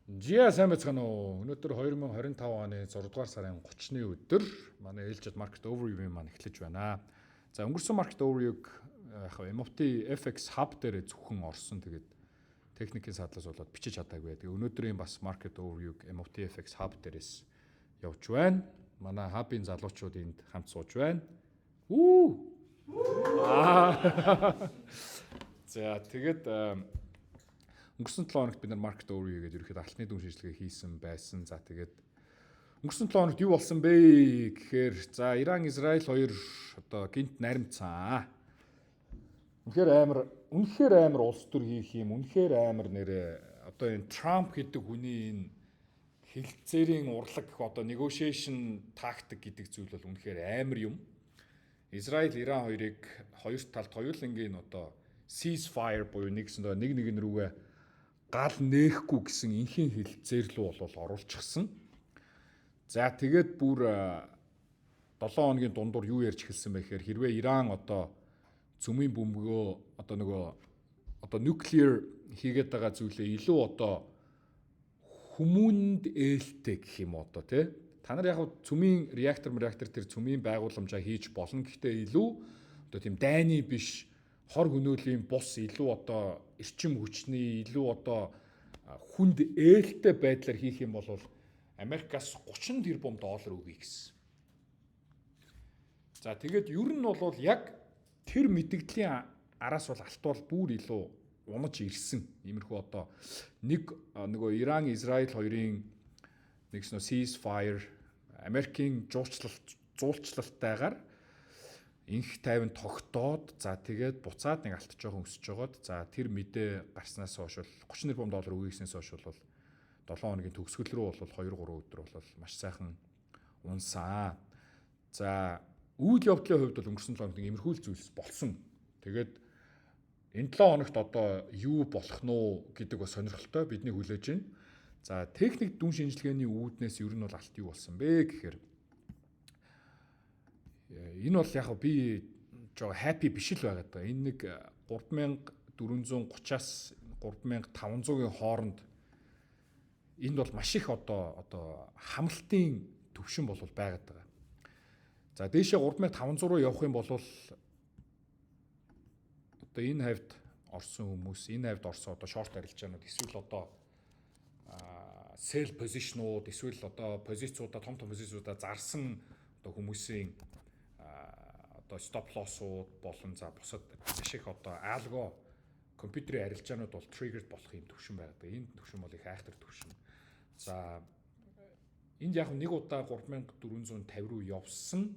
Жия, сайн байцгаана уу? Өнөөдөр 2025 оны 6 дугаар сарын 30-ны өдөр манай ээлжид market overview маань эхлэж байна. За, өнгөрсөн market overview-г яг MFT FX Hub дээр зөвхөн орсон. Тэгээд техникийн садлаас болоод бичиж чадаагүй. Тэгээ өнөөдрийн бас market overview-г MFT FX Hub дээрээс явж байна. Манай hub-ын залуучууд энд хамт сууж байна. Үү! Аа. За, тэгээд өнгөрсөн 7 хоногт бид нар market overview гэдэг ерөөхдөө алтны дүн шинжилгээ хийсэн байсан. За, тэгээд өнгөрсөн 7 хоногт юу болсон бэ гэхээр, за, Иран, Израиль хоёр одоо гэнэт наримцсан. Үнэхээр амар, үнэхээр амар улс төр хийх юм, үнэхээр амар нэрээ одоо энэ Трамп гэдэг хүний энэ хэлцээрийн урлаг гэх одоо negotiation тактик гэдэг зүйл бол үнэхээр амар юм. Израиль, Иран хоёрыг хоёр талд хоёулангийн одоо ceasefire буюу нэгсэндээ нэг нэгэн рүүгээ гал нээхгүй гэсэн энхийн хэлцээр лүү бол оруулчихсан. За, тэгээд бүр 7 хоногийн дундуур юу ярьж эхэлсэн бэ гэхээр хэрвээ Иран одоо цөмийн бөмбөгөө, одоо нөгөө одоо nuclear хийгээд байгаа зүйлээ илүү одоо хүмүүнд ээлтэй гэх юм одоо, тий, та нар яг цөмийн реактор тэр цөмийн байгууламжаа хийж болно, гэхдээ илүү одоо тийм дайны биш, хор хөнөөлийн бус, илүү одоо эрчим хүчний, илүү одоо хүнд ээлтэй байдлаар хийх юм бол Америкаас 30 тэрбум доллар өгье гэсэн. За, тэгээд ер нь бол яг тэр мэдэгдлийн араас бол алт бол бүр илүү унаж ирсэн. Иймэрхүү одоо нэг нөгөө Иран, Израиль хоёрын нэгсэн ceasefire, Америкийн жуулчлалт зуулчлалтайгаар энх тайван тогтоод, за, тэгээд буцаад нэг алт жоохон өсөж жогоод, за, тэр мэдээ гарснаас хойш бол 30 тэрбум доллар өгье гэснээс хойш бол 7 хоногийн төгсгөл рүү бол 2 3 өдөр бол маш сайхан унсаа. За, үйл явдлын хувьд бол өнгөрсөн 7 хоногт иймэрхүү л зүйлс болсон. Тэгээд энэ 7 хоногт одоо юу болох нь уу гэдэг бас сонирхолтой, бидний хүлээж байна. За, техник дүн шинжилгээний үүднээс ер нь бол алт юу болсон бэ гэхээр энэ бол яг би жоо happy биш л байгаад байгаа. Энэ нэг 3430-аас 3500-ын хооронд энд бол маш их одоо хамлалтын төвшин бол байгаад байгаа. За, дээшээ 3500 руу явах юм бол одоо энэ хавьд орсон хүмүүс, энэ хавьд орсон одоо short арилжаанууд эсвэл одоо sell position-ууд, эсвэл одоо позициудаа, том том позициудаа зарсан одоо хүмүүсийн одоо stop loss-ууд болон, за, бусад маш их одоо algo компьютерийн арилжаанууд бол triggered болох юм төвшин байдаг. Энэ төвшин бол их айхтар төвшин. За, энд яг нэг удаа 3450 руу явсан.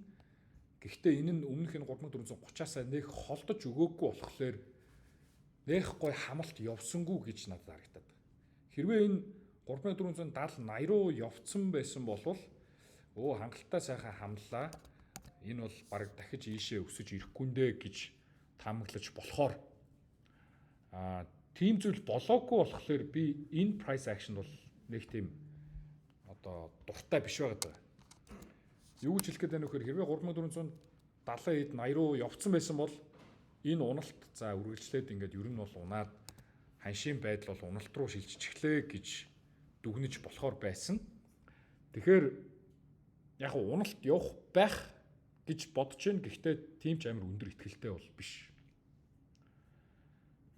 Гэхдээ энэ нь өмнөх нь 3430-аас нэг холдож өгөөгүй болохоор нэх гой хамалт явсангүй гэж надад харагдаад. Хэрвээ энэ 3470 80 руу явцсан байсан бол өө хангалттай сайхан хамлаа. Энэ бол бараг дахиж ийшээ өсөж ирэхгүй нэ гэж таамаглаж болохоор тийм зүйл болоогүй болохоор би энэ price action бол нэг тийм одоо дуртай биш байгаа даа. Юу гэж хэлэх гээд байна вэ гэхээр хэрвээ 3470 хэд 80 руу явцсан байсан бол энэ уналт, за, үргэлжлээд ингээд ер нь бол унаад ханшийн байдал бол уналт руу шилжчихлээ гэж дүгнэж болохоор байсан. Тэгэхээр яг уналт явах байх гэж бодож байна. Гэхдээ тийм ч амар өндөр итгэлтэй бол биш.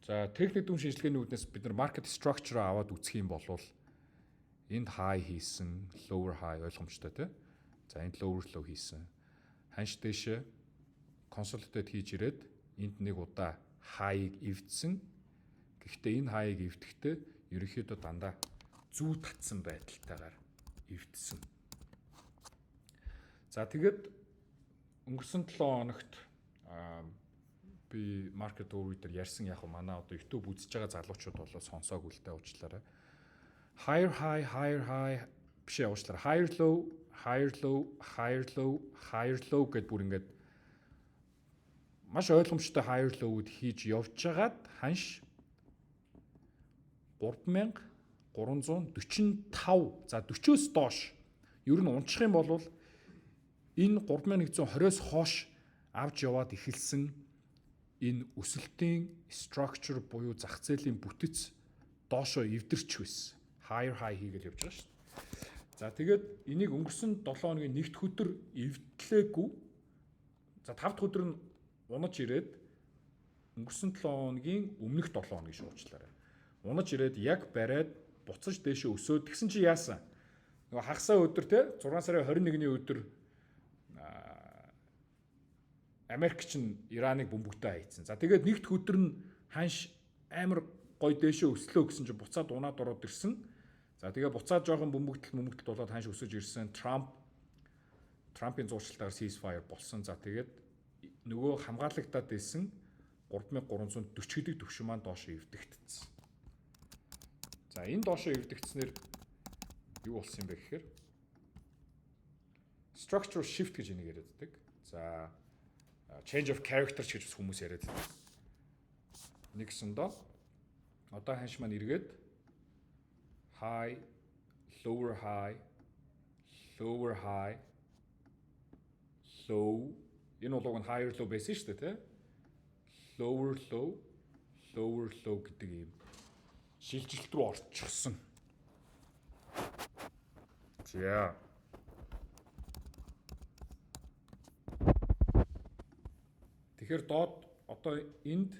За, техник дүн шинжилгээний үүднээс бид нар market structure аваад үзэх юм бол энд high хийсэн, lower high, ойлгомжтой, тий. За, энд lower low хийсэн. Ханш дээшээ consolidate хийж ирээд энд нэг удаа high-ыг эвдсэн. Гэхдээ энэ high-ыг эвдэхдээ ерөнхийдөө дандаа зүү татсан байдалтайгаар эвдсэн. За, тэгээд өнгөрсөн 7 хоногт би market overview дээр ярьсан, яг манай одоо YouTube үзэж байгаа залуучууд бол сонсоогүй л дээ, уучлаарай. Higher high, higher high биш ээ, уучлаарай. Higher low, higher low, higher low, higher low гэд бүр ингээд маш ойлгомжтой higher low-д хийж явж байгаад ханш 3345, за, 40-оос доош ер нь унчих юм бол энэ 3120-оос хойш авч яваад эхэлсэн энэ өсөлтийн structure буюу зах зээлийн бүтэц доошоо эвдэрч байсан. Higher high хийгээл явж байгаа шүү дээ. За, тэгээд энийг өнгөрсөн 7 хоногийн нэгд өдөр эвдлээгүй. За, 5 дахь өдөр нь унаж ирээд өнгөрсөн 7 хоногийн өмнөх 7 хоногийн шуучлаарай. Унаж ирээд яг бариад буцаж дээшээ өсөөд, тэгсэн чи яасан? Нөгөө хагасаа өдөр те, 6 сарын 21-ний өдөр Америк чинь Ираныг бөмбөгтэй хайцсан. За, тэгээд нэгд өдөр нь ханш амар гой дээшээ өслөө гэсэн чинь буцаад унаад ороод ирсэн. За, тэгээ буцаад жоохон бөмбөгдөл бөмбөгдөл болоод ханш өсөж ирсэн. Трампын зуучлалтаар ceasefire болсон. За, тэгээд нөгөө хамгаалагдаад байсан 3340 гэдэг төвшин маань доош эвдэгдсэн. За, энэ доошо эвдэгдснээр юу болсон юм бэ гэхээр structural shift гэж энийг яриад байдаг. За, change of character ч гэж бас хүмүүс яриад байдаг. Нэгсэндөө одоо ханш маань эргээд high, lower high, lower high, low, энэ бол уг нь higher low байсан шүү дээ, тий? Lower low, lower low гэдэг ийм шилжилт рүү орчихсон. За. Тэгэхээр доод одоо энд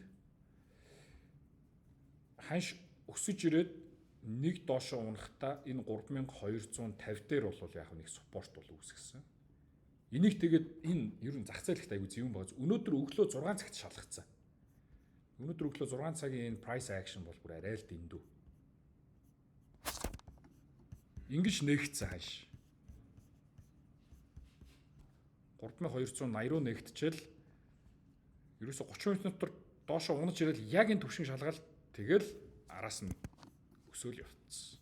ханш өсөж ирээд нэг доошоо унахдаа энэ 3250 дээр бол яг нэг support бол үүсгэсэн. Энийг тэгээд энэ ер нь зах зээлэгт айгу зөвөн байгаа. Өнөөдөр өглөө 6 цагт шалгацсан. Өнөөдөр өглөө 6 цагийн энэ price action бол бүр арай л дэндүү. Ингиж нээгдсэн ханш. 3280 руу нээгдчихэл ерөөсө 30 минут дотор доошоо унаж ирэл яг энэ төвшин шалгаал, тэгэл араас нь өсөөл явцсан.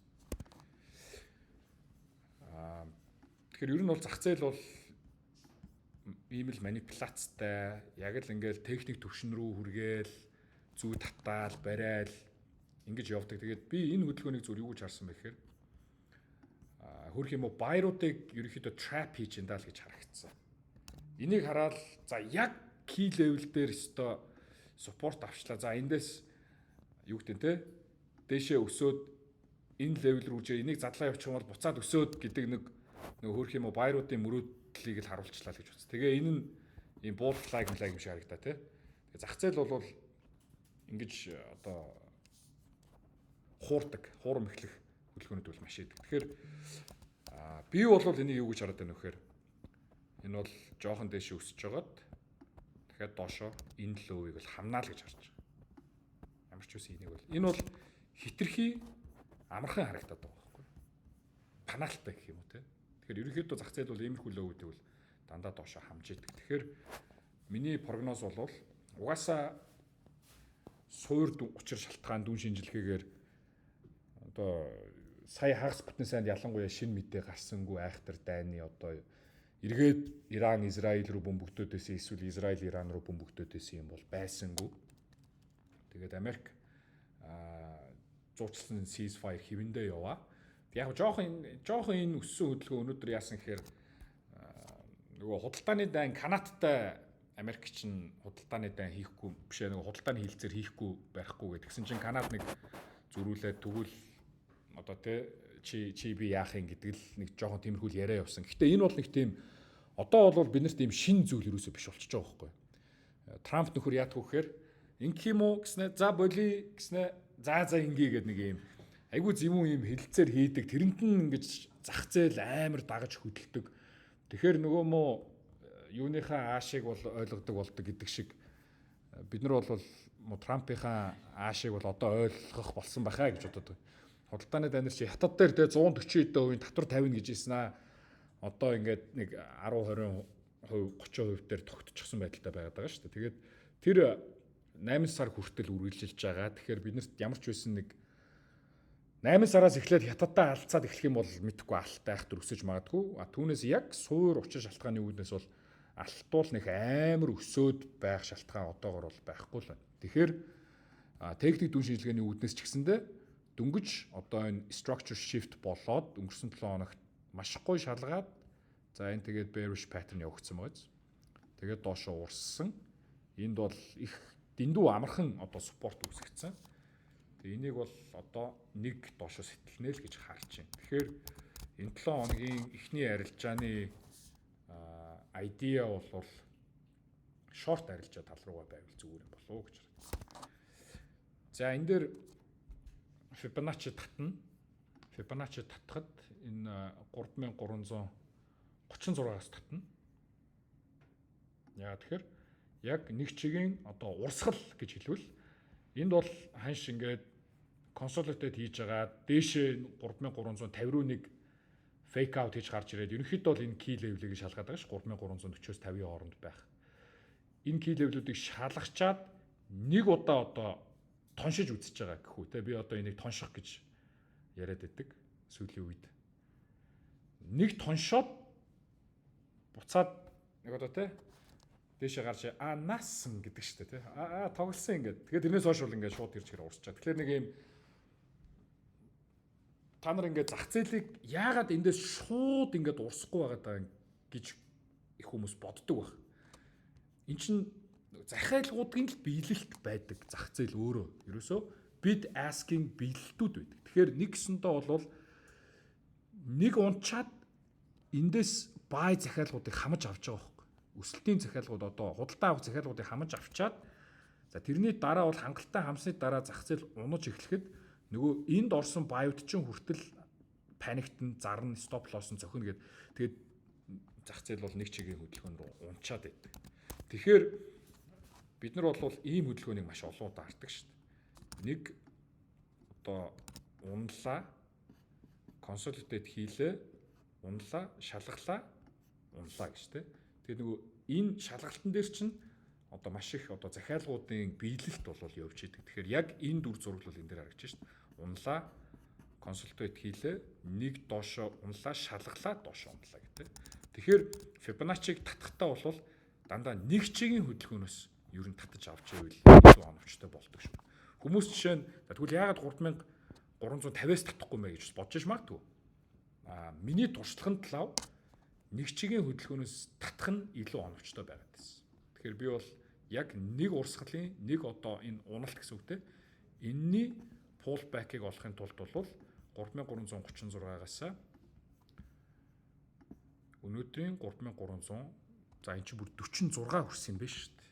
Тэгэхээр ер нь бол зах зээл бол ийм л манипуляцтай, яг л ингээл техник төвшин рүү хүргээл зүү татаал барайл ингэж явдаг. Тэгээд би энэ хөдөлгөөнийг зүр юу гэж харсан бэ гэхээр хөрх юм уу, buyer уудыг ерөнхийдөө trap хийж энэ даа л гэж харагдсан. Энийг хараад, за, яг key level дээр өстой support авчлаа. За, эндээс юу гэдэг нь те, дээшээ өсөөд энэ level рүү жээ энийг задлаа явуучих юм бол буцаад өсөөд гэдэг нэг хөрх юм уу, buyer уудын мөрөөдлийг л харуулчлаа л гэж бодсон. Тэгээ энэ нь ийм bull flag flag юм шиг харагдаа те. Тэгээ зах зээл бол ингэж одоо хуурдаг, хуурам эхлэх хөдөлгөөнүүд бол маш идэг. Тэгэхээр би бол энийг юу гэж хараад байна вэ гэхээр энэ бол жоохон дээшээ өсөж жагаад дахиад доошоо энэ low-ыг бол хамнаа л гэж харж байгаа. Ямар ч үсэн энийг бол энэ бол хитрхи амархан харагдаад байгаа байхгүй. Панаалтай гэх юм уу те. Тэгэхээр ерөнхийдөө зах зээл бол иймэрхүү low үүдийг бол дандаа доошоо хамж идэг. Тэгэхээр миний прогноз бол угаасаа суур учир шалтгаан дүн шинжилгээгээр одоо сая хагас бүтэн сайнд ялангуяа шинэ мэдээ гарсангүй, айхтар дайны одоо эргээд Иран Израиль руу бөмбөгдөөд байсан, эсвэл Израиль Иран руу бөмбөгдөөд байсан юм бол байсангүй. Тэгээд Америк зуучлсан ceasefire хэвэндээ яваа. Яг жоохон жоохон энэ өссөн хөдөлгөөн өнөөдөр яасан гэхээр нөгөө худалдааны дайн Канадтай Америк чинь худалдааны дайн хийхгүй биш ээ, нөгөө худалдааны хилцээр хийхгүй барихгүй гэдгсэн чинь Канад нэг зөрүүлээд, тэгвэл одоо те чи чи би яах юм гэдэг л нэг жоохон тиймэрхүү л яриа явсан. Гэхдээ энэ бол нэг тийм одоо бол биднэрт ийм шин зүйл ерөөсөө биш болчихж байгаа байхгүй. Трамп нөхөр яадаг вэ гэхээр ингэх юм уу гэснэ, за боли гэснэ, за за ингээ гэдэг нэг ийм айгүй зэвүүн ийм хэлцээр хийдэг. Тэрэнд нь ингэж зах зээл амар дагаж хөдөлдөг. Тэгэхээр нөгөө мó юуныхаа аашиг бол ойлгодог болдог гэдэг шиг бид нар бол Трампынхаа аашиг бол одоо ойлгох болсон байхаа гэж бодод. Худалдааны дайнар чи хятад дээр те 140 хэдэн хувийн татвар тавина гэж хэлсэн аа. Одоо ингээд нэг 10 20%, 30% дээр тогтчихсон байдалтай байгаад байгаа шүү дээ. Тэгээд тэр 8 сар хүртэл үргэлжилж байгаа. Тэгэхээр биднэрт ямар ч байсан нэг 8 сараас эхлээд хятадтай алцаад эхлэх юм бол мэдхгүй, алт айхтар өсөж магадгүй. А түүнээс яг суур учир шалтгааны үүднээс бол алтуул нэг амар өсөөд байх шалтгаан одоогор бол байхгүй л байна. Тэгэхээр техник дүн шинжилгээний үүднээс ч гэсэндээ дөнгөж одоо энэ structure shift болоод өнгөрсөн 7 хоногт маш гоё шалгаад, за, энэ тэгээд bearish pattern явагдсан байгааз. Тэгээд доошоо урссан. Энд бол их дэндүү амархан одоо support үүсгэсэн. Тэгээ энийг бол одоо нэг доошо сэтэлнэ л гэж харж байна. Тэгэхээр энэ 7 хоногийн эхний арилжааны idea бол short арилжаа тал руугаа байвал зүгээр юм болов уу гэж харагдана. За, энэ дээр Fibonacci татна. Fibonacci татхад энэ 3336-аас татна. Яа тэгэхээр яг нэг чигийн одоо урсгал гэж хэлбэл энд бол ханш ингээд consolidate хийж байгаа, дээшээ 3350 руу нэг fake out хийж гарч ирээд ерөнхийдөө бол энэ key level-ийг шалгаад байгаа ш, 3340-оос 50-ийн хооронд байх. Энэ key level-үүдийг шалгачаад нэг удаа одоо тоншиж үзэж байгаа гэхүү те, би одоо энийг тонших гэж яриад байдаг сүүлийн үед. Нэг тоншоод буцаад нэг одоо те дээшээ гарч аа наасан гэдэг штэ те, аа тоглосон ингээд. Тэгээд тэрнээс хойш бол ингээд шууд ирж хэрэг урсчаа. Тэгэхээр нэг юм та нар ингээд зах зээлийг яагаад эндээс шууд ингээд урсахгүй байгаа даа гэж их хүмүүс боддог байх. Эн чин захиалгуудын л биелэлт байдаг зах зээл өөрөө. Ерөөсөө bid asking биелэлтүүд байдаг. Тэгэхээр нэг гэсэндээ бол нэг унчаад эндээс buy захиалгуудыг хамаж авч байгаа байхгүй. Өсөлтийн захиалгууд, одоо худалдаа авах захиалгуудыг хамаж авчаад, за, тэрний дараа бол хангалттай хамсны дараа зах зээл унаж эхлэхэд нөгөө энд орсон buy ууд чинь хүртэл panic тэн зарна, stop loss нь цохино гэд, тэгээд зах зээл бол нэг чигийн хөдөлгөөн рүү унчаад байдаг. Тэгэхээр бид нар бол ийм хөдөлгөөнийг маш олон удаа хардаг шүү дээ. Нэг одоо унлаа, consolidate хийлээ, унлаа, шалгалаа, унлаа гэж тэ. Тэгээд нөгөө энэ шалгалтан дээр чинь одоо маш их одоо захиалгуудын биелэлт бол явж идэг. Тэгэхээр яг энэ дүр зураг бол энэ дээр харагдаж шин. Унлаа, consolidate хийлээ, нэг доошо унлаа, шалгалаа, доошо унлаа гэдэг. Тэгэхээр Fibonacci-г татахтаа бол дандаа нэг чигийн хөдөлгөөнөөс ер нь татаж авч ивэл илүү оновчтой болдог шүү. Хүмүүс жишээ нь тэгвэл яагаад 3350-аас татахгүй мэ гэж бодож магадгүй. А миний туршлагын талаар нэг чигийн хөдөлгөөнөөс татах нь илүү оновчтой байгаад байсан. Тэгэхээр би бол яг нэг урсгалын нэг одоо энэ уналт гэсэн үг те. Энийний pullback-ыг олохын тулд бол 3336-аас өнөөдрийн 3300, за, эн чинь бүр 46 хүрсэн юм байна шүү дээ.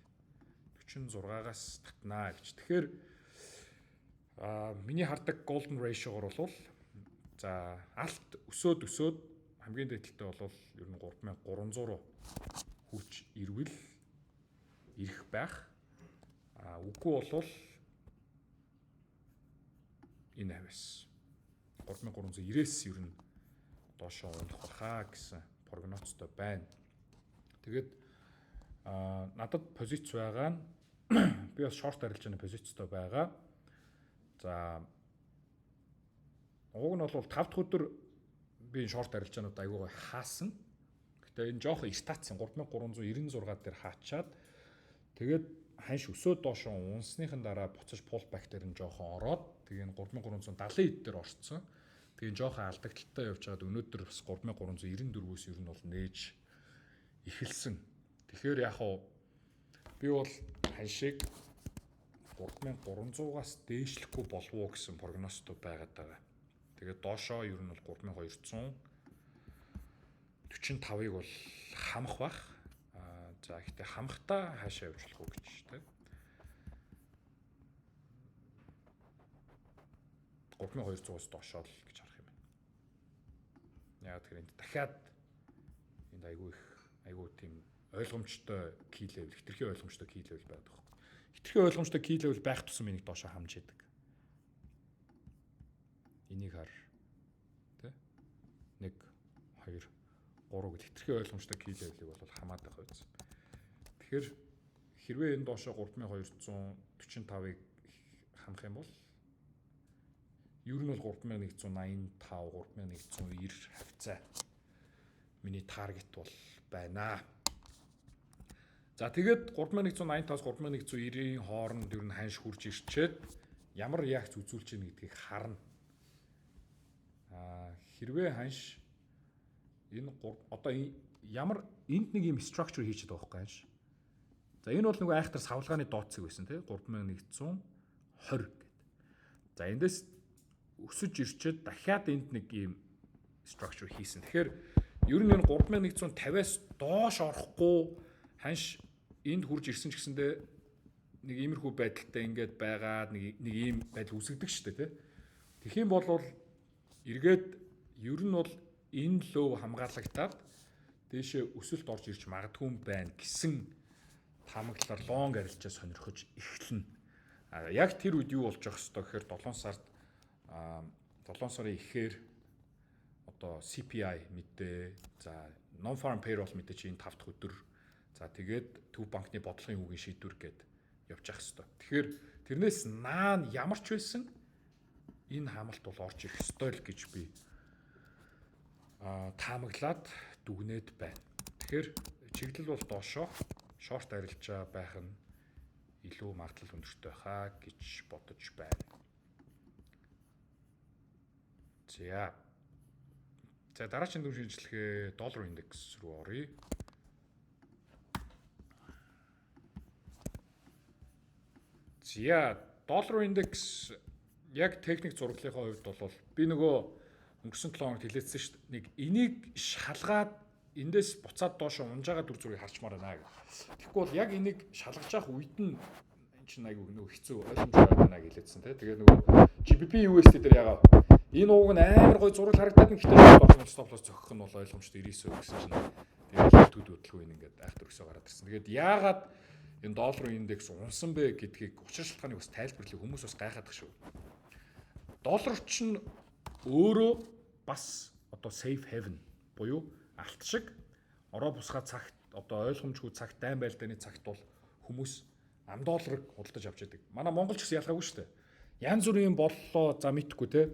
46-аас татнаа гэж. Тэгэхээр миний хардаг golden ratio-гоор бол, за, алт өсөөд өсөөд хамгийн дээд талтай бол ер нь 3300 руу хүрч ирвэл ирэх байх. А үгүй болвол энэ хавьс 3390-ээс ер нь доошоо унах байхаа гэсэн прогнозтой байна. Тэгээд надад позиц байгаа нь би бас short арилжааны позицтой байгаа. За, уг нь бол 5 дахь өдөр би энэ short арилжаанууд айгүй гой хаасан. Гэтэ энэ жоохон иртаацсан, 3396 дээр хаачаад, тэгээд ханш өсөөд доошоо унсныхан дараа буцаж pullback дээр нь жоохон ороод, тэгээ энэ 3370 хэд дээр орцсон. Тэгээ жоохон алдагдaltaй явж байгаад өнөөдөр бас 3394-өөс ер нь бол нээж эхэлсэн. Тэгэхээр яг хуу би бол ханшиг 3300-аас дээшлэхгүй болов уу гэсэн прогнозтой байгаад байгаа. Тэгээд доошоо ер нь бол 3245-ыг бол хамах бах. Аа за, гэхдээ хамахтаа хаашаа явж болох уу гэж тийм. 3200-аас доошоо л гэж харах юм байна. Яг тэгэхээр энд дахиад энд айгүй их айгүй тийм ойлгомжтой key level, хэтэрхий ойлгомжтой key level байдаг байхгүй. Хэтэрхий ойлгомжтой key level байх тусам энийг доошоо хамж яадаг. Энийг хар тэ 1 2 3 гэл хэтэрхий ойлгомжтой key level-ийг бол хамаад байгаа биз. Тэгэхээр хэрвээ энэ доошоо 3245-ыг хамах юм бол ер нь бол 3185, 3190 хавцаа миний target бол байна. За, тэгээд 3185-аас 3190-ийн хооронд ер нь ханш хурж ирчээд ямар реакц үзүүлж гэнэ гэдгийг харна. Хэрвээ ханш энэ одоо ямар энд нэг юм structure хийчихэд байгаа байхгүй ханш. За, энэ бол нөгөө айхтар савлгааны доод цэг байсан тий, 3120 гэд. За, эндээс өсөж ирчээд дахиад энд нэг ийм structure хийсэн. Тэгэхээр ер нь энэ 3150-аас доош орохгүй ханш энд хурж ирсэн ч гэсэндээ нэг иймэрхүү байдалтай ингээд байгаа нэг ийм байдал үүсгдэг шүү дээ, тий. Тэгэх юм бол эргээд ер нь бол энэ low хамгаалагдаад дээшээ өсөлт орж ирж магадгүй юм байна гэсэн таамаглалаар long арилжаа сонирхож эхэлнэ. А яг тэр үед юу болж явах хэвээр гэхээр 7 сарын ихээр одоо CPI мэдээ, за, non farm payroll мэдээ чинь 5 дахь өдөр, за, тэгээд Төв банкны бодлогын хүүгийн шийдвэр гээд явж явах хэвээр. Тэгэхээр тэрнээс наан ямар ч байсан энэ хамалт бол орж ирэх ёстой л гэж би таамаглаад дүгнээд байна. Тэгэхээр чиглэл бол доошоо, short арилжаа байх нь илүү магадлал өндөртэй байхаа гэж бодож байна. За. За, дараагийн дүн шинжилгээ доллар индекс руу оръё. За, доллар индекс яг техник зураглалынхаа хувьд бол би нөгөө өнгөрсөн 7 хоногт хэлээдсэн шүү дээ. Нэг энийг шалгаад эндээс буцаад доош унж байгаа дүр зургийг харчмаар байна гэх. Тэгэхгүй бол яг энийг шалгаж явах үед нь энэ чинь айгүй нөгөө хэцүү, ойлгомжтой байна гэлээдсэн тий. Тэгээ нөгөө GBP USD дээр ягаа энэ ууг нь амар гой зураг харагдаад нь, гэхдээ доош stop loss зөхөх нь бол ойлгомжтой 99 гэсэн чинь тэгээд төд хөдөлгөөн энэ ингээд айх төрөсөө гараад ирсэн. Тэгээд яагаад энэ долларын индекс унсан бэ гэдгийг учир шалтгааныг бас тайлбарлах, хүмүүс бас гайхаад шүү. Доллар чинь өөрөө бас одоо safe haven буюу алт шиг ороо бусгаа цагт, одоо ойлгомжгүй цагт, дайн байлдааны цагт бол хүмүүс ам долларыг худалдаж авч яадаг. Манай Монгол ч гэсэн ялгаагүй шүү дээ. Янз бүрийн боллоо, за, мэдхгүй те.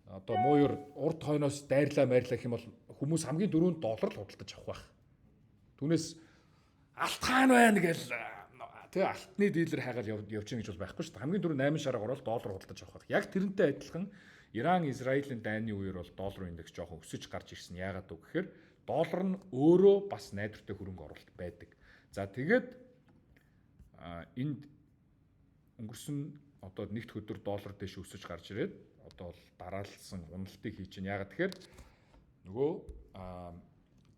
Одоо мууюр урд хойноос дайрлаа майрлаа гэх юм бол хүмүүс хамгийн дөрөнд доллар л худалдаж авах байх. Түүнээс алт хаана байна гэл тэ алтны дилер хайгаал явж гин гэж бол байхгүй шүү дээ. Хамгийн түрүү 8 шарга ороод доллар худалдаж авах байх. Яг тэрнтэй адилхан Иран Израилийн дайны үеэр бол доллар индекс жоохон өсөж гарч ирсэн. Яагаад вэ гэхээр доллар нь өөрөө бас найдвартай хөрөнгө оруулалт байдаг. За, тэгээд энд өнгөрсөн одоо нэгд өдөр доллар дэш өсөж гарч ирээд одоо бол дараалсан уналтыг хийж чинь. Яагаад тэгэхээр нөгөө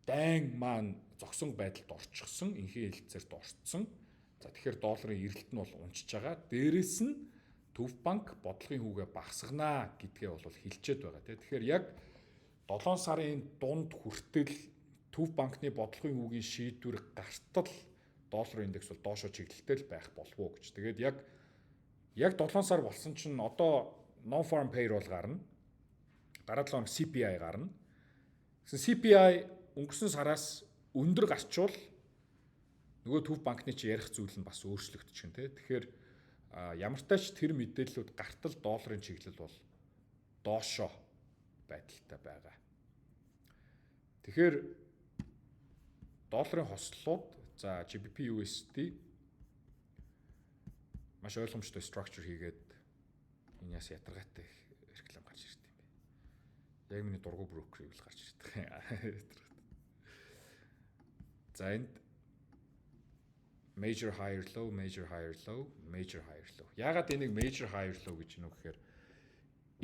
дайн маань зогсон байдалд орчихсон, инхийн хэлцээрт орцсон. За, тэгэхээр долларын эрэлт нь бол унчиж байгаа. Дээрээс нь Төв банк бодлогын хүүгээ багасганаа гэдгээ бол хэлчихэд байгаа тийм. Тэгэхээр яг 7 сарын дунд хүртэл Төв банкны бодлогын хүүгийн шийдвэр гартал доллар индекс бол доошо чиглэлтэй л байх болов уу гэж. Тэгээд яг 7 сар болсон чинь одоо non farm payroll гарна. Дараа 7 хоног CPI гарна. Гэсэн CPI өнгөрсөн сараас өндөр гарчвал нөгөө Төв банкны чи ярих зүйл нь бас өөрчлөгдөж те. Тэгэхээр ямар ч тач тэр мэдээллүүд гартал долларын чиглэл бол доошоо байдалтай байгаа. Тэгэхээр долларын хослолууд, за, GBP USD маш ойлгомжтой structure хийгээд, энэ яс ядаргаатай реклам гарч ирд юм бэ. Яг миний дургу брокерийг л гарч ирдэг. За, энд major higher low, major higher low, major higher low. Яагаад энийг major higher low гэж нү гэхээр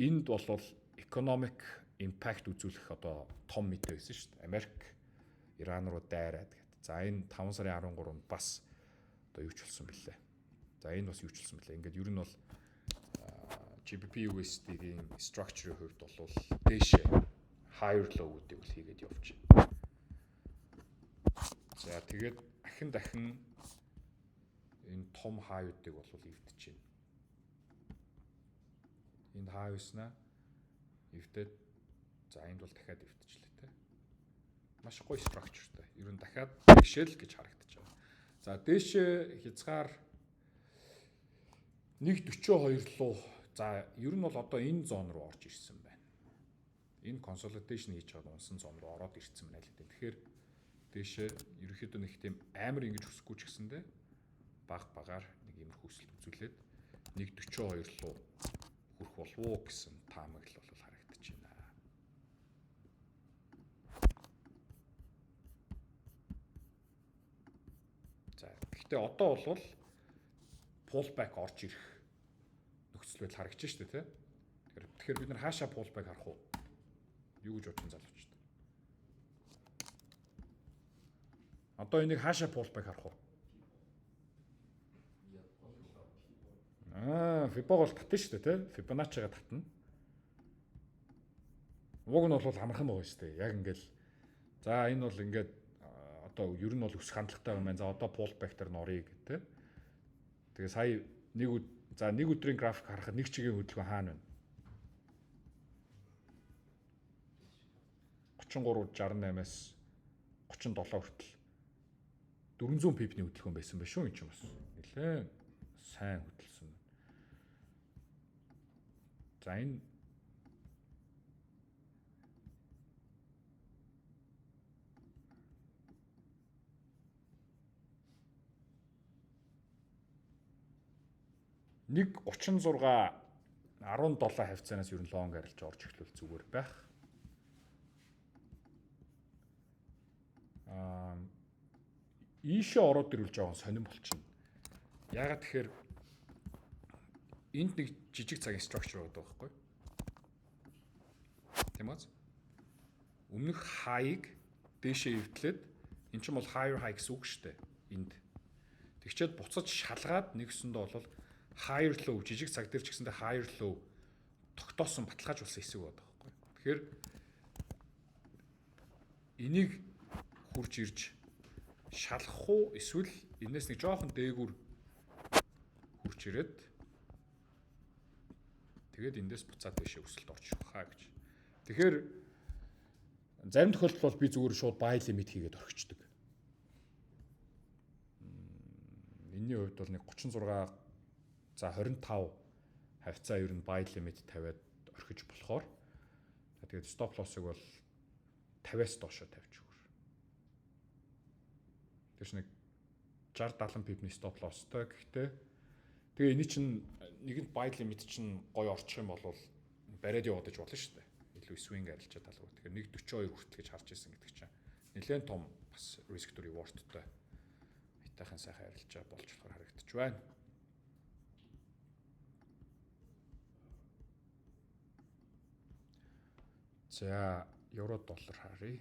энд бол economic impact үзүүлэх одоо том мэдээ байсан шүү дээ. Америк Иран руу дайраад гэдэг. За, энэ 5 сарын 13-нд бас одоо юу ч болсон бэлээ. За, энэ бас юу ч болсон бэлээ. Ингээд ер нь бол GBP USD-ийн structure-ийн хувьд бол дээшээ higher low-уудыг бол хийгээд явж байна. За, тэгээд ахин дахин энэ том high-уудыг бол эвдэж байна. Энд хай байснаа эвдээд, за, энд бол дахиад эвдчихлээ те. Маш гоё structure тай. Ер нь дахиад дээшээ л гэж харагдаж байна. За, дээшээ хязгаар 1.42 руу, за, ер нь бол одоо энэ zone руу орж ирсэн байна. Энэ consolidation хийж байгаа унсан zone руу ороод ирсэн байна л гэдэг. Тэгэхээр дээшээ ерөнхийдөө нэг тийм амар ингэж өсөхгүй ч гэсэндээ баг багаар нэг иймэрхүү өсөлт үзүүлээд 1.42 руу хүрэх болов уу гэсэн таамаглал бол харагдаж байна. За, гэхдээ одоо бол pullback орж ирэх нөхцөл нөхцөл байдал харагдаж штэ тий. Тэгэхээр бид нар хаашаа pullback харах уу? Юу гэж бодсон залуучууд? Одоо энийг хаашаа pullback харах уу? Fibo бол татна шүү дээ, тий? Fibonacci-га татна. Уг нь бол амархан байгаа шүү дээ. Яг ингээл за энэ бол ингээд одоо ер нь бол өсөх хандлагатай юм байна. За одоо pullback дээр норъё гэх тий. Тэгээ сая нэг өдрийн график харахад нэг чигийн хөдөлгөөн хаана байна? 33.68-аас 37 хүртэл 400 pip-ний хөдөлгөөн байсан байх шүү энэ ч юм бас. Нилээн сайн хөдөлсөн. За энэ нэг 36 17 хавцаанаас ер нь лонг арилж орж эхлүүл зүгээр байх. Ийшээ ороод ирвэл жоохон сонирн болчихно. Яагаад тэгэхээр энд нэг жижиг цагийн structure байдаг байхгүй юу? Тийм үү? Өмнөх high-ыг дээшээ эвдлээд эн чинь бол higher high гэсэн үг шүү дээ. Энд. Тэгчээд буцаж шалгаад нэгсэндээ бол higher low жижиг цаг дээр ч гэсэндээ higher low тогтоосон баталгаажуулсан хэсэг байдаг байхгүй юу? Тэгэхээр энийг хурж ирж шалгах уу эсвэл энэс нэг жоохон дээгүүр хурж ирээд тэгээд эндээс буцаад дэшээ өсөлт орж ирэх хаа гэж. Тэгэхээр зарим тохиолдолд бол би зүгээр шууд buy limit хийгээд орхичдаг. Энийний хувьд бол нэг 36 за 25 хавцаа ер нь buy limit тавиад орхиж болохоор тэгээд stop loss-ыг бол 50-аас доошоо тавьж өгөр. Тэр чинь нэг 60 70 pip-ний stop loss-той. Гэхдээ тэгээ эний чинь нэгэнт buy limit чинь гоё орчих юм бол бариад яваад иж болно шүү дээ. Илүү swing арилжаа талгүй. Тэгэхээр 1.42 хүртэл гэж харж ирсэн гэдэг чинь нэлээд том бас risk to reward-той айтайхан сайхан арилжаа болж болохоор харагдчих байна. За евро доллар харъя.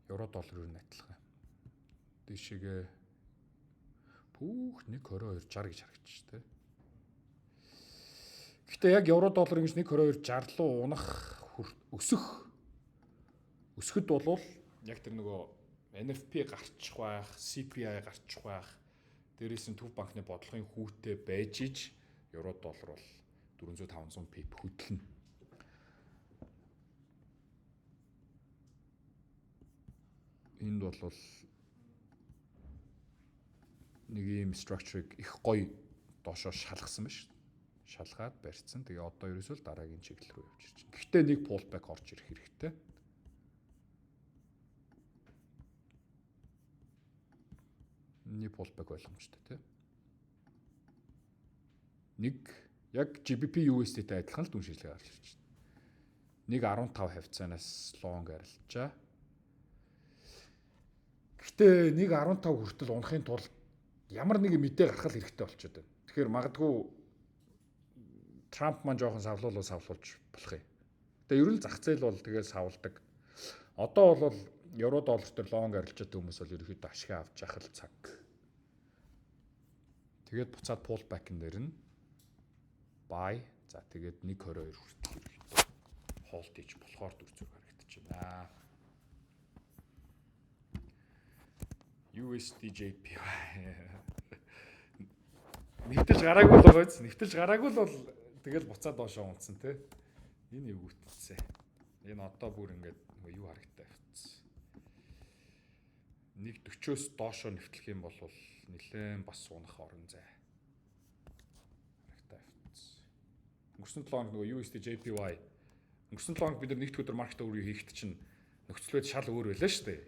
Евро доллар ер нь адилхан. Дээшээгээ пүүх 1.22 60 гэж харагдчих тээ. Гэхдээ яг евро доллар ингэж 1.22 60 руу унах өсөхөд болвол яг тэр нөгөө NFP гарчих байх, CPI гарчих байх, дээрээс нь Төв банкны бодлогын хүүтэй байж иж евро доллар бол 400-500 pip хөдлөнө. Энд бол нэг ийм structure-ыг их гоё доошоо шалгасан байна шүү. Шалгаад барьцсан. Тэгээ одоо ерөөсөө л дараагийн чиглэл рүү явж ирж байна. Гэхдээ нэг pullback орж ирэх хэрэгтэй. Нэг pullback ойлгомжтой тий. Нэг яг GBP USD-тэй адилхан л дүн шинжилгээ гарч ирж байна. 1.15 хавцаанаас long арилжаа. Гэхдээ 1.15 хүртэл унахын тулд ямар нэгэн мэдээ гаргах хэрэгтэй болчиход байна. Тэгэхээр магадгүй Трамп маань жоохон савлуулж болох юм. Тэгээ ер нь зах зээл бол тэгээ савладаг. Одоо бол евро доллар дээр лонг арилжаатай хүмүүс бол ерөнхийдөө ашиг авч явах л цаг. Тэгээд буцаад pullback-н дээр нь buy за тэгээд 1.22 хүртэл ерөнхийдөө hold хийж болохоор дүр зураг харагдаж байна. USD JPY нэвтэрч гараагүй л байгаа биз? Нэвтэрч гараагүй л бол тэгэл буцаад доошоо унтсан тий. Энэ юу гүйтэлцээ. Энэ одоо бүр ингээд нөгөө юу харагдаа явцсан. 1.40-оос доошоо нэвтлэх юм бол нэлээд бас унах орон зай харагдаа явцсан. Өнгөрсөн 7 хоног нөгөө USD JPY өнгөрсөн 7 хоног бид нар нэгд өдөр маркет өөрийг хийхэд чинь нөхцөл байдал шал өөр байлаа шүү дээ.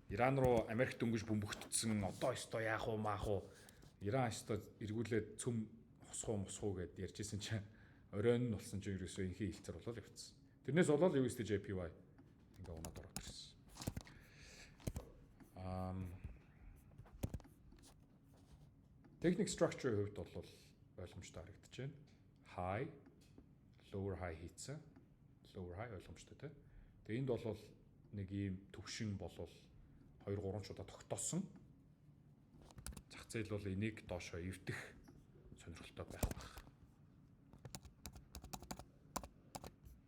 Иран руу Америк дөнгөж бөмбөгдсөн. Одоо өстой яах вэ маах уу? Иран өстой эргүүлээд цөм хусгуу мусгуу гэд ярьжсэн чинь оройн нь болсон чинь ерөөсөө инхий хилцэр болол явцсан. Тэрнээс болоод USD JPY ингээ унаад ороод ирсэн. Technical structure-ийн хувьд бол ойлгомжтой харагдаж байна. High, lower high хийцэн. Lower high ойлгомжтой, тий. Тэгээ энд бол нэг ийм төвшин болвол 2 3 ч удаа тогтоосон. Зах зээл бол энийг доошоо эвдэх сонирхолтой байх байх.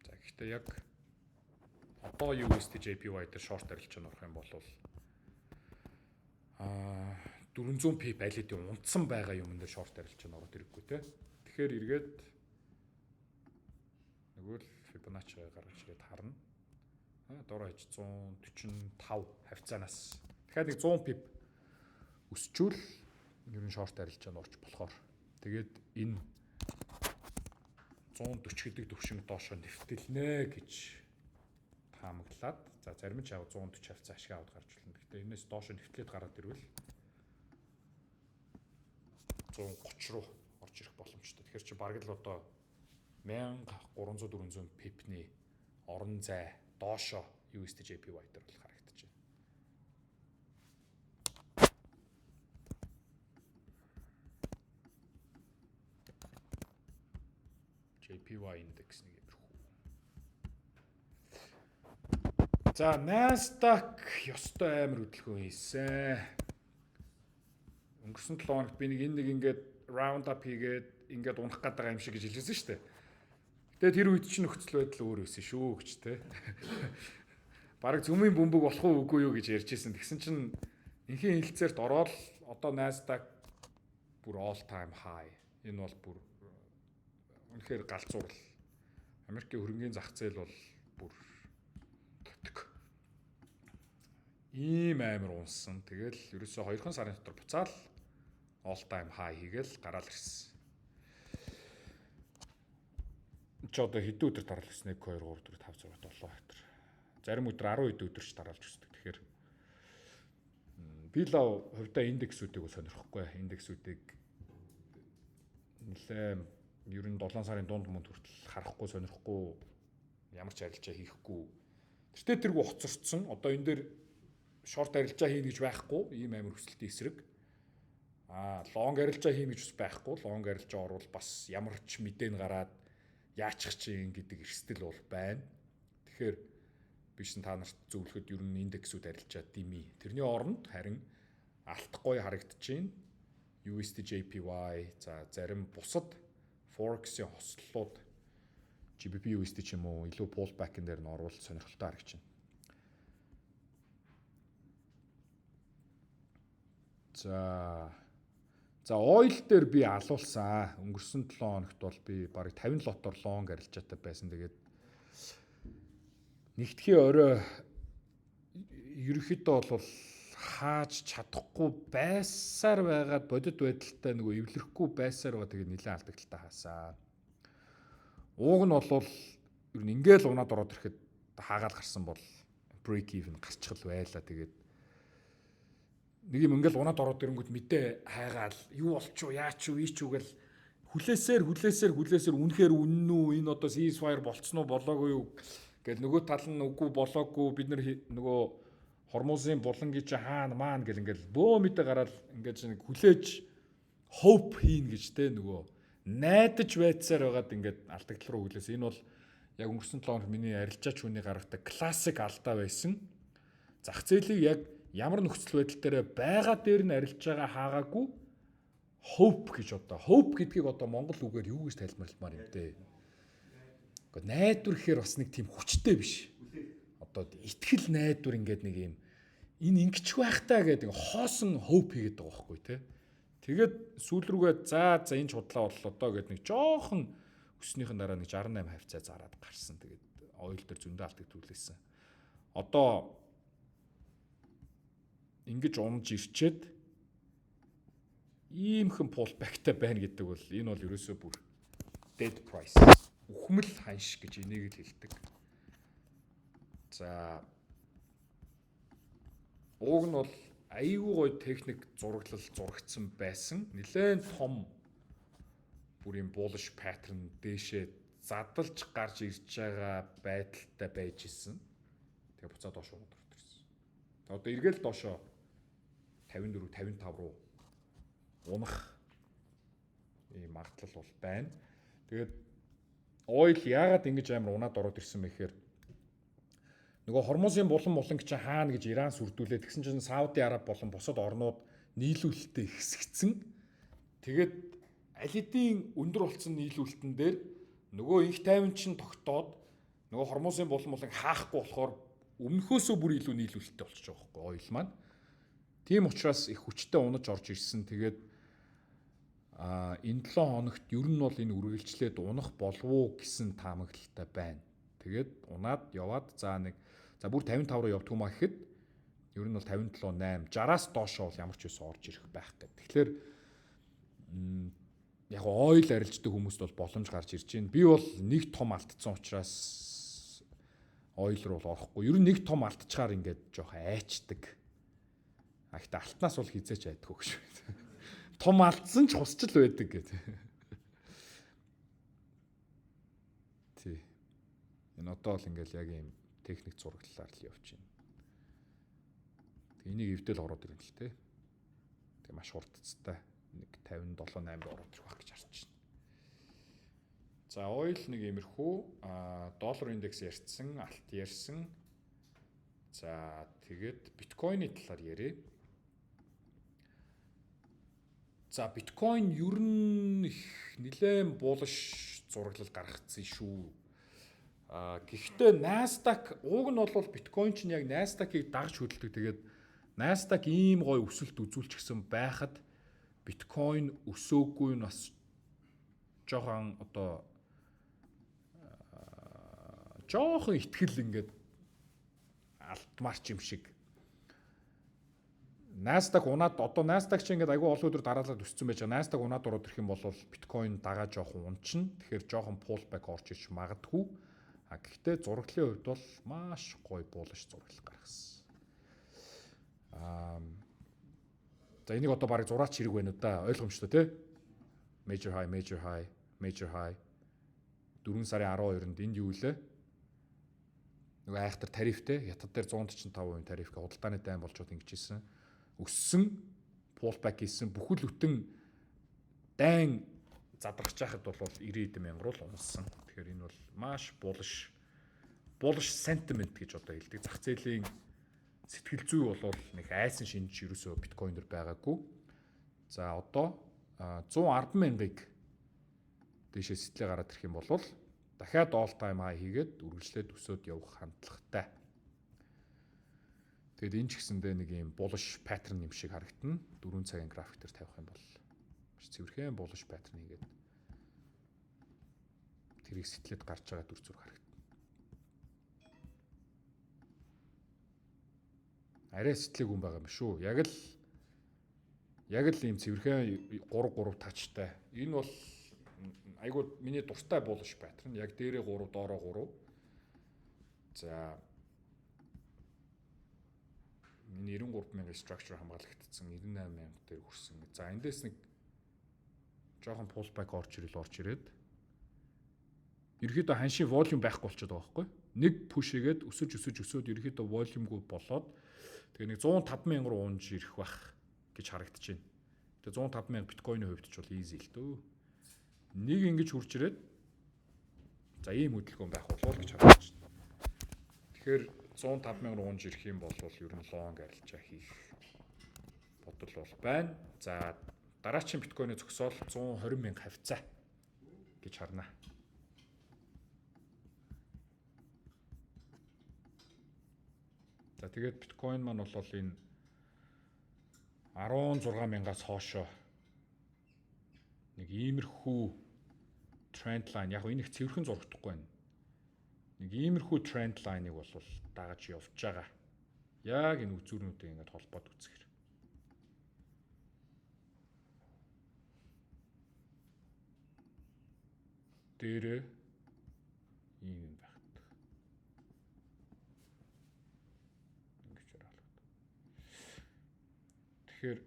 За, гэхдээ яг одоо USD JPY дээр short арилжаанд орох юм бол 400 pip аль хэдийн унтсан байгаа юм дээр short арилжаанд ороод ирэхгүй те. Тэгэхээр эргээд нөгөө л Fibonacci гаргаж ирээд харна. Дор хаяж 145 хавьцаанаас дахиад нэг 100 pip өсчүүл ер нь short арилжаанд орч болохоор, тэгээд энэ 140 гэдэг төвшин доошо нэвтэлнэ гэж таамаглаад, за, зарим нь ч яг 140 хавьцаа ашиг аваад гарч болно. Гэхдээ энэс доошо нэвтлээд гараад ирвэл 130 руу орж ирэх боломжтой. Тэгэхээр чи бараг л одоо 1300 400 pip-ний орон зай доошо USD JPY дээр бол харагдаж байна. JPY индекс нэг юмрхүү. За, Nasdaq ёстой амар хөдөлгөөн хийсэн. Өнгөрсөн 7 хоногт би нэг энэ нэг ингээд round up хийгээд ингээд унах гээд байгаа юм шиг гэж хэлсэн шүү дээ. Тэгээ тэр үед чинь нөхцөл байдал өөр байсан шүү гэж те. Бараг зүмийн бөмбөг болох уу, үгүй юу гэж ярьж исэн. Тэгсэн чинь энхийн хэлцээрт ороод одоо Nasdaq бүр all time high. Энэ бол бүр үнэхээр галзуурал. Америкийн хөрөнгөний зах зээл бол бүр төтөг. Ийм амар унсан. Тэгэл ерөөсөө 2 сарын дотор буцаал all time high хийгээл гараал ирсэн. Чи одоо хэдэн өдөр дараалал 1 2 3 4 5 6 7 өдөр. Зарим өдөр 10 хэдэн өдөр ч дараалж өсдөг. Тэгэхээр би л хувьдаа индексүүдийг сонирхохгүй. Индексүүдийг нэлээ ер нь 7 сарын дунд мөнд хүртэл харахгүй, сонирхохгүй, ямар ч арилжаа хийхгүй. Тэртээ тэргүй хоцорцсон. Одоо энэ дээр short арилжаа хийнэ гэж байхгүй. Ийм амар өсөлтийн эсрэг. Long арилжаа хийнэ гэж бас байхгүй. Long арилжаа орвол бас ямар ч мэдээ нь гараад яачих чинь гэдэг эрсдэл бол байна. Тэгэхээр бишэн та нарт зөвлөхөд ер нь индексүүд арилжаа дими. Тэрний оронд харин алт гоё харагдаж байна. USD JPY, за, зарим бусад Forex-ийн хослолууд, GBP USD ч юм уу, илүү pullback-ын дээр нь орвол сонирхолтой харагдаж байна. За, oil дээр би алуулсан. Өнгөрсөн 7 хоногт бол би бараг 50 lot-оор long арилжаатай байсан. Тэгээд нэгтгэхийн орой ерөнхийдөө бол хааж чадахгүй байсаар байгаад, бодит байдалтай нөгөө эвлэрэхгүй байсаар байгаа, тэгээд нэлээд алдагдaltaй хаасаа. Ууг нь бол ер нь ингээл унаад ороод ирэхэд хаагаал гарсан бол break even гарчхал байла. Тэгээд нэг юм ингээл унаад ороод ирэнгүүт мэдээ хайгаал юу болчих уу, яач уу, ийч үү гэл хүлээсээр хүлээсээр хүлээсээр, үнэхээр үнэн үү, энэ одоо ceasefire болцсон уу, болоогүй юу гэл, нөгөө тал нь үгүй, болоогүй, бид нар нөгөө Хормузын булангийн чи хаана маана гэл ингээл бөө мэдээ гараад ингээд нэг хүлээж hope хийн гэж те, нөгөө найдаж байцаар байгаад ингээд алдагдал руу хүлээс. Энэ бол яг өнгөрсөн 7 хоног миний арилжаач хүний гаргадаг классик алдаа байсан. Зах зээлийг яг ямар нөхцөл байдал дээр байгаа дээр нь арилж байгаа хаагаагүй hope гэж, одоо hope гэдгийг одоо монгол үгээр юу гэж тайлбарламаар юм те. Гэхдээ найдвар гэхээр бас нэг тийм хүчтэй биш. Одоо итгэл, найдвар, ингээд нэг юм энэ ингэчих байх таа гэдэг хоосон hope хийгээд байгаа байхгүй те. Тэгээд сүүл рүүгээ за за, энэ худлаа боллоо доо гэд нэг жоохон өснийхэн дараа нэг 68 хавьцаа зараад гарсан. Тэгээд oil дээр зөндөө алдагдуулсан. Одоо ингэж унж ирчээд иймхэн pullback-тай байна гэдэг бол энэ бол ерөөсөө бүр dead price. Үхмэл ханш гэж энийг л хэлдэг. За, ууг нь бол айгүй гоё техник зураглал зурагдсан байсан. Нилээн том бүр юм bullish pattern дээшээ задалж гарч ирж байгаа байдалтай байж исэн. Тэгээ буцаад доош унаад орж ирсэн. Одоо эргээл доошоо 54 55 руу унах Ийм магадлал бол байна. Тэгээд oil яагаад ингэж амар унаад ороод ирсэн бэ гэхээр нөгөө Хормузын булан муланг чинь хаана гэж Иран сүрдүүлээ. Тэгсэн чинь Сауди Араб болон бусад орнууд нийлүүлэлтээ ихсгэцэн. Тэгээд аль хэдийн өндөр болсон нийлүүлэлтэн дээр нөгөө инх тайван чинь тогтоод нөгөө Хормузын булан муланг хаахгүй болохоор өмнөхөөсөө бүр илүү нийлүүлэлттэй болчихж байгаа байхгүй oil маань. Тийм учраас их хүчтэй унаж орж ирсэн. Тэгээд энэ 7 хоногт ер нь бол энэ үргэлжлээд унах болов уу гэсэн таамаглалтай байна. Тэгээд унаад яваад за нэг за бүр 55 руу явдг юм а гэхэд ер нь бол 57 8 60-аас доошоо бол ямар ч юусэн орж ирэх байх гэдэг. Тэгэхээр яг oil арилждаг хүмүүст бол боломж гарч ирж байна. Би бол нэг том алдсан учраас oil руу бол орохгүй. Ер нь нэг том алдчихаар ингээд жоох айчдаг. А гэхдээ алтнаас бол хизээч айдаггүй гэж. Том алдсан ч хусч л байдаг гэдэг. Тий. Энэ одоо л ингээл яг ийм техник зураглалаар л явж байна. Тэг энийг эвдэл ороод ирнэ л те. Тэг маш хурдцтай нэг 57 8 руу ороод ирэх байх гэж харж байна. За oil нэг иймэрхүү, доллар индекс ярьсан, алт ярьсан. За тэгээд биткойны талаар яриа. За биткойн ер нь их нэлээд bullish зураглал гаргацсан шүү. Гэхдээ Nasdaq уг нь бол биткойн чинь яг Nasdaq-ыг дагж хөдөлдөг. Тэгээд Nasdaq ийм гоё өсөлт үзүүлчихсэн байхад биткойн өсөөгүй нь бас жоохон одоо жоохон итгэл ингээд алдмаарч юм шиг. Nasdaq унаад одоо Nasdaq чинь ингээд айгүй олон өдөр дараалал өссөн байж байгаа. Nasdaq унаад ороод ирэх юм бол биткойн дагаа жоохон унчна. Тэгэхээр жоохон pullback орж ирж магадгүй. А гэхдээ зураглалын хувьд бол маш гоё bullish зураглал гаргасан. За энийг одоо бараг зураач хэрэг байна уу да. Ойлгомжтой тий. Major high, major high, major high. 4 сарын 12-нд энд юу лээ? Нөгөө айхтар тарифтэй хятад дээр 145% тариф худалдааны дайн болчоод ингэж хийсэн. Өссөн, pullback хийсэн, бүхэл бүтэн дайн задрах чахад бол 90 хэдэн мянга руу унсан. Тэгэхээр энэ бол маш bullish sentiment гэж одоо хэлдэг. Зах зээлийн сэтгэл зүй бол нэг айсан шинж ерөөсөө биткойн дэр байгаагүй. За одоо 110 мянгыг дээшээ сэтлээ гараад ирэх юм бол дахиад all time high хийгээд үргэлжлээд өсөөд явах хандлагатай. Тэгээд энэ ч гэсэндээ нэг юм bullish pattern юм шиг харагдана. 4 цагийн график дээр тавих юм бол маш цэвэрхэн bullish pattern хийгээд тэрийг сэтлээд гарч байгаа дүр зураг харагдана. Арай сэтлээгүй юм байгаа юм шүү. Яг л ийм цэвэрхэн 3 3 тачтай. Энэ бол айгуу миний дуртай bullish pattern. Яг дээрээ 3, доороо 3. За миний 93 мянган structure хамгаалагдсан, 98 мянга дээр хүрсэн. За эндээс нэг жоохон pullback орж ирээд ерөөхдөө ханшийн volume байхгүй болчиход байгаа байхгүй. Нэг push хийгээд өсөж өсөж өсөөд ерөөхдөө volume-гүй болоод тэгээ нэг 105 мянга руу унж ирэх байх гэж харагдаж байна. Тэгээ 105 мянга биткойны хувьд ч бол easy л дөө. Нэг ингэж хурж ирээд за ийм хөдөлгөөн байх болов гэж харагдаж байна. Тэгэхээр 105 мянга руу унж ирэх юм бол ер нь long арилжаа хийх бодол бол байна. За дараагийн биткойны зөксөөл 120 мянга хавцаа гэж харна. За тэгээд биткойн маань бол энэ 16 мянгаас хоошоо нэг иймэрхүү trend line, яг энэ их цэвэрхэн зурагдахгүй байна. Нэг иймэрхүү trend line-ыг бол дагаж явж байгаа. Яг энэ үзүүрнүүдийг ингээд холбоод үзэхэр. Дээрээ ийм юм байх. Ингэж хараалгад. Тэгэхээр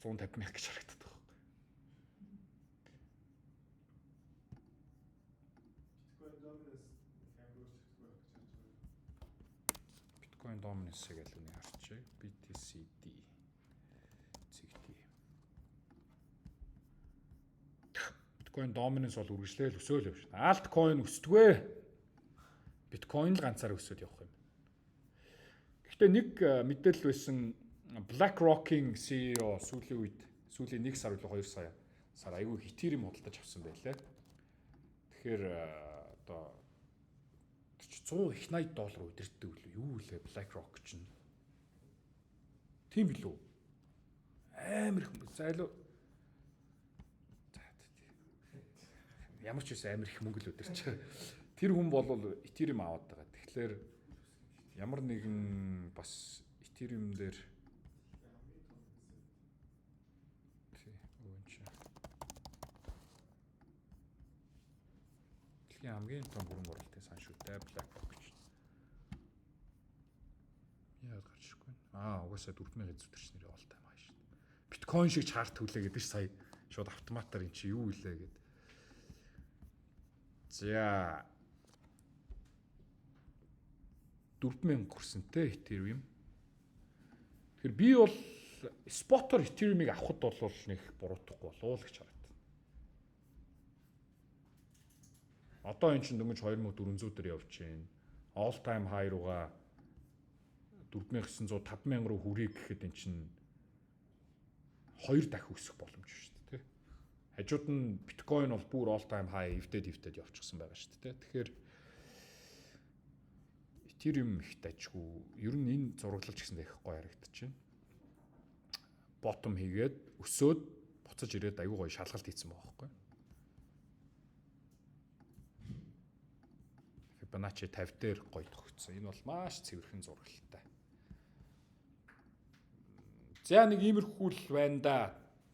150 мянга гэж харагддаг байхгүй. Bitcoin dominance амар өөрчлөгдөхгүй байх гэж харж байгаа. Bitcoin dominance-ыг аль нэг харчих. BTCD. ZT. Биткойн dominance бол үргэлжлээл өсөөл явж байна. Altcoin өсдгөө. Биткойн л ганцаараа өсөд явах юм. Гэхдээ нэг мэдээлэл байсан, BlackRock-ийн CEO сүүлийн үед, сүүлийн 1 сар үлээ 2 сар айгүй их Ethereum худалдаж авсан байлээ. Тэгэхээр одоо 100 их 80 доллар удирддаг үлээ. Юу үлээ BlackRock чинь. Тийм билүү? Амар их зайлуу. Ямар ч үс амар их мөнгө л өдөрч. Тэр хүн бол Ethereum аваад байгаа. Тэгэхээр ямар нэгэн бас Ethereum дээр тий өвөн чи. Дэлхийн хамгийн том хөрөнгө оруулалтын сан шүү дээ BlackRock гэж. Яагаад гарч ирэхгүй вэ? Аа, угаасаа 4000 зүтэрч нэрээ all time high шүү дээ. Биткойн шиг чарт хүлээ гэдэг ш сая шууд автоматар эн чи юу илээ гэд. За, 4000 хүрсэнтэй Ethereum. Тэгэхээр би бол spot оор Ethereum-ыг авахд бол нэг буруутахгүй болов уу гэж хараад. Одоо эн чинь дөнгөж 2400 дээр явж байна. All time high руугаа 4900 5000 руу хүрье гэхэд эн чинь хоёр дахин өсөх боломж шүү дээ, тэ. Хажууд нь биткойн бол бүр all time high эвдээд эвдээд явчихсан байгаа шүү дээ. Тэгэхээр Ethereum их дажгүй. Ер нь энэ зураглалч гэсэн их гоё харагдчихэв. Bottom хийгээд өсөөд буцаж ирээд аюу гоё шалгалт хийсэн байгаа байхгүй. Fibonacci 50 дээр гоё төгссөн. Энэ бол маш цэвэрхэн зураглалтай. За, нэг иймэрхүү л байна да.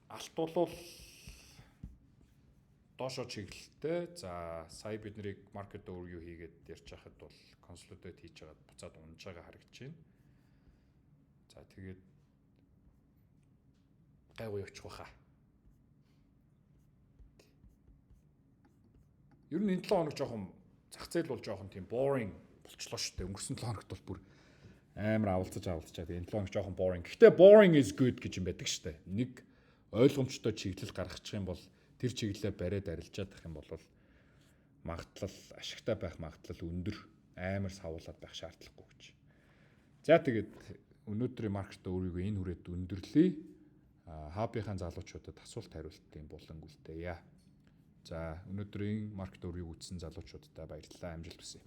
Алт бол доошо чиглэлтэй. За, сая бид нарыг market overview хийгээд ярьж байхад бол consolidate хийж байгаад буцаад унж байгаа харагдаж байна. За, тэгээд гайгүй явчих байхаа. Ер нь энэ 7 хоног жоохон зах зээл бол жоохон тийм boring болчлоо шүү дээ. Өнгөрсөн 7 хоногт бол бүр амар авалцаж авалцаж байгаа. Энэ 7 хоног жоохон boring. Гэхдээ boring is good гэж юм байдаг шүү дээ. Нэг ойлгомжтой чиглэл гаргачих юм бол тэр чиглэлээ бариад арилжаад ах юм бол магадлал ашигтай байх магадлал өндөр, амар савуулаад байх шаардлагагүй гэж. За, тэгээд өнөөдрийн market өөрийгөө энэ хүрээд өндөрлөе. Хабийнхаа залуучуудад асуулт хариултын булан үлдээе. За, өнөөдрийн market overview үзсэн залуучуудад баярлалаа. Амжилт хүсье.